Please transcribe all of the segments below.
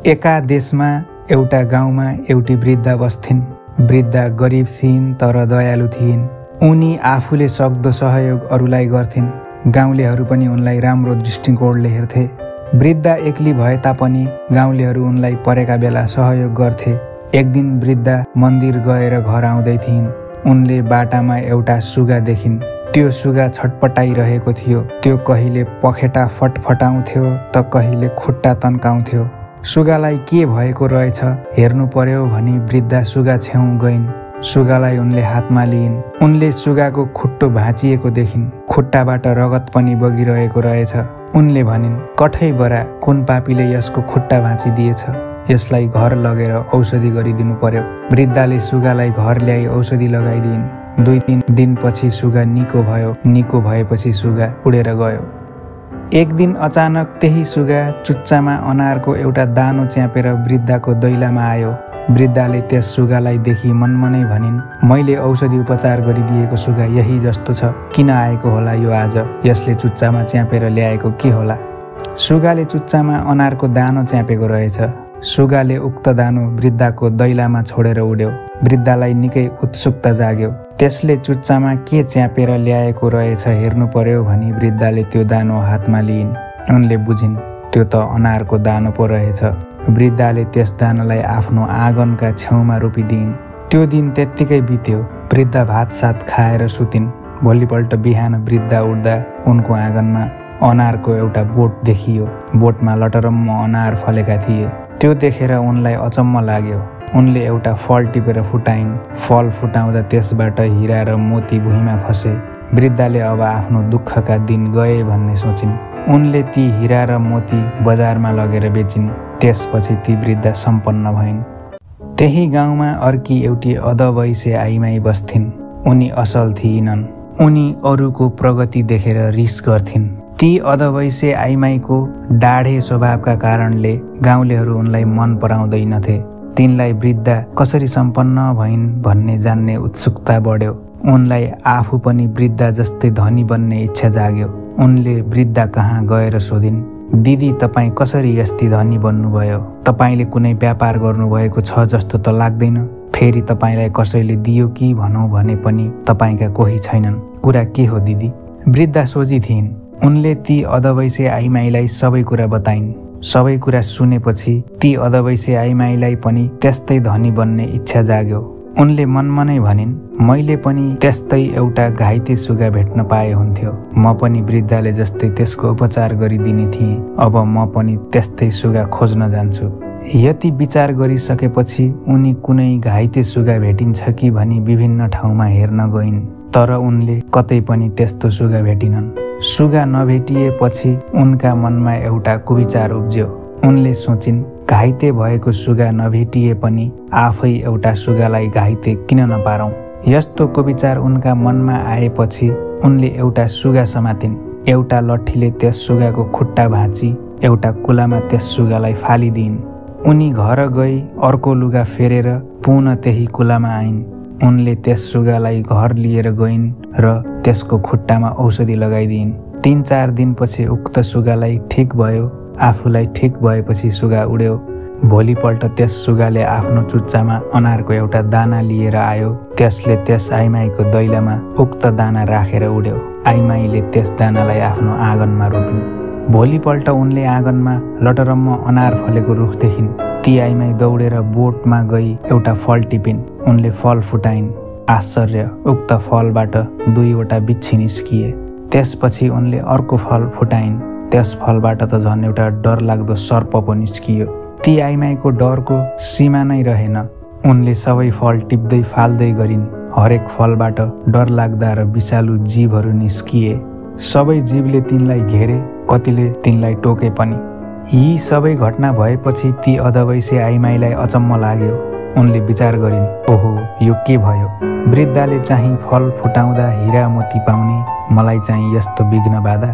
एका देशमा एउटा गाउँमा एउटी वृद्धा बस्थिन्। वृद्धा गरिब थिइन् तर दयालु थिइन्। उनी आफूले सक्दो सहयोग अरूलाई गर्थिन्। गाउँलेहरू पनि उनलाई राम्रो दृष्टिकोणले हेर्थे। वृद्धा एक्ली भए तापनि गाउँलेहरू उनलाई परेका बेला सहयोग गर्थे। एक दिन वृद्धा मन्दिर गएर घर आउँदै थिइन्। उनले बाटामा एउटा सुगा देखिन्। त्यो सुगा छटपटाइरहेको थियो। त्यो कहिले पखेटा फटफटाउँथ्यो त कहिले खुट्टा तन्काउँथ्यो। सुगालाई के भएको रहेछ हेर्नु पर्यो भनी वृद्धा सुगा छेउ गइन्। सुगालाई उनले हातमा लिइन्। उनले सुगाको खुट्टो भाँचिएको देखिन्। खुट्टाबाट रगत पनि बगिरहेको रहेछ। उनले भनिन्, कठै बरा कुन पापीले यसको खुट्टा भाँचिदिएछ? यसलाई घर लगेर औषधि गरिदिनु पर्यो। वृद्धाले सुगालाई घर ल्याई औषधि लगाइदिइन्। 2-3 दिनपछि सुगा निको भयो। निको भएपछि सुगा उडेर गयो। एक दिन अचानक त्यही सुगा चुच्चामा अनारको एउटा दानो च्यापेर वृद्धाको दैलामा आयो। वृद्धाले त्यस सुगालाई देखि मनमनै भनिन्, मैले औषधि उपचार गरिदिएको सुगा यही जस्तो छ। किन आएको होला यो आज? यसले चुच्चामा च्यापेर ल्याएको के होला? सुगाले चुच्चामा अनारको दानो च्यापेको रहेछ। सुगाले उक्त दानो वृद्धाको दैलामा छोडेर उड्यो। वृद्धालाई निकै उत्सुकता जाग्यो। त्यसले चुच्चामा के च्यापेर ल्याएको रहेछ हेर्नु पर्यो भनी वृद्धाले त्यो दानो हातमा लिइन्। उनले बुझिन् त्यो त अनारको दानो पो रहेछ। वृद्धाले त्यस दानालाई आफ्नो आँगनका छेउमा रोपिदिइन्। त्यो दिन त्यत्तिकै बित्यो। वृद्धा भातसात खाएर सुतिन्। भोलिपल्ट बिहान वृद्धा उठ्दा उनको आँगनमा अनारको एउटा बोट देखियो। बोटमा लटरम्म अनार फलेका थिए। त्यो देखेर उनलाई अचम्म लाग्यो। उनले एउटा फल टिपेर फुटाइन्। फल फुटाउँदा त्यसबाट हिरा र मोती भुइँमा खसे। वृद्धाले अब आफ्नो दुःखका दिन गए भन्ने सोचिन्। उनले ती हिरा र मोती बजारमा लगेर बेचिन्। त्यसपछि ती वृद्धा सम्पन्न भइन्। त्यही गाउँमा अर्की एउटी अधवैसे आइमाई बस्थिन्। उनी असल थिइनन्। उनी अरूको प्रगति देखेर रिस गर्थिन्। ती अधवैसे आइमाईको डाढे स्वभावका कारणले गाउँलेहरू उनलाई मन पराउँदैनथे। तिनलाई वृद्धा कसरी सम्पन्न भइन् भन्ने जान्ने उत्सुकता बढ्यो। उनलाई आफू पनि वृद्धा जस्तै धनी बन्ने इच्छा जाग्यो। उनले वृद्धा कहाँ गएर सोधिन्, दिदी तपाईँ कसरी यस्ती धनी बन्नुभयो? तपाईँले कुनै व्यापार गर्नुभएको छ जस्तो त लाग्दैन। फेरि तपाईँलाई कसैले दियो कि भनौँ भने पनि तपाईँका कोही छैनन्। कुरा के हो दिदी? वृद्धा सोझी थिइन्। उनले ती अधवैसे आइमाईलाई सबै कुरा बताइन्। सबै कुरा सुनेपछि ती अधवैसे आइमाईलाई पनि त्यस्तै धनी बन्ने इच्छा जाग्यो। उनले मनमा नै भनिन्, मैले पनि त्यस्तै एउटा घाइते सुगा भेट्न पाए हुन्थ्यो। म पनि वृद्धाले जस्तै त्यसको उपचार गरिदिने थिएँ। अब म पनि त्यस्तै सुगा खोज्न जान्छु। यति विचार गरिसकेपछि उनी कुनै घाइते सुगा भेटिन्छ कि भनी विभिन्न ठाउँमा हेर्न गइन्। तर उनले कतै पनि त्यस्तो सुगा भेटिनन्। सुगा नभेटिएपछि उनका मनमा एउटा कुविचार उब्ज्यो। उनले सोचिन्, घाइते भएको सुगा नभेटिए पनि आफै एउटा सुगालाई घाइते किन नपारौँ? यस्तो कुविचार उनका मनमा आएपछि उनले एउटा सुगा समातिन्। एउटा लट्ठीले त्यस सुगाको खुट्टा भाँची एउटा कुलामा त्यस सुगालाई फालिदिइन्। उनी घर गई अर्को लुगा फेरेर पुनः त्यही कुलामा आइन्। उनले त्यस सुगालाई घर लिएर गइन् र त्यसको खुट्टामा औषधि लगाइदिइन्। 3-4 दिनपछि उक्त सुगालाई ठिक भयो। आफूलाई ठिक भएपछि सुगा उड्यो। भोलिपल्ट त्यस सुगाले आफ्नो चुच्चामा अनारको एउटा दाना लिएर आयो। त्यसले त्यस आइमाईको दैलामा उक्त दाना राखेर उड्यो। आइमाईले त्यस दानालाई आफ्नो आँगनमा रोपिन्। भोलिपल्ट उनले आँगनमा लटरम्म अनार फलेको रुख देखिन्। ती आइमाई दौडेर बोटमा गई एउटा फल टिपिन्। उनले फल फुटाइन्। आश्चर्य, उक्त फलबाट 2वटा बिच्छी निस्किए। त्यसपछि उनले अर्को फल फुटाइन्। त्यस फलबाट त झन् एउटा डरलाग्दो सर्प पो निस्कियो। ती आइमाईको डरको सीमा नै रहेन। उनले सबै फल टिप्दै फाल्दै गरिन्। हरेक फलबाट डरलाग्दा र विषालु जीवहरू निस्किए। सबै जीवले तिनलाई घेरे, कतिले तिनलाई टोके पनि। यी सबै घटना भएपछि ती अधवैसे आइमाईलाई अचम्म लाग्यो। उनले विचार गरिन्, ओहो यो के भयो? वृद्धाले चाहिँ फल फुटाउँदा हिरा मोती पाउने, मलाई चाहिँ यस्तो विघ्न बाधा।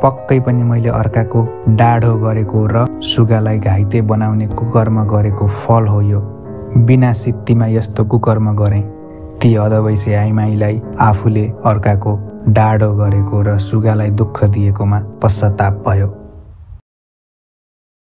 पक्कै पनि मैले अर्काको डाढो गरेको र सुगालाई घाइते बनाउने कुकर्म गरेको फल हो यो। बिना सित्तीमा यस्तो कुकर्म गरेँ। ती अधवैसे आइमाईलाई आफूले अर्काको डाढो गरेको र सुगालाई दुःख दिएकोमा पश्चाताप भयो।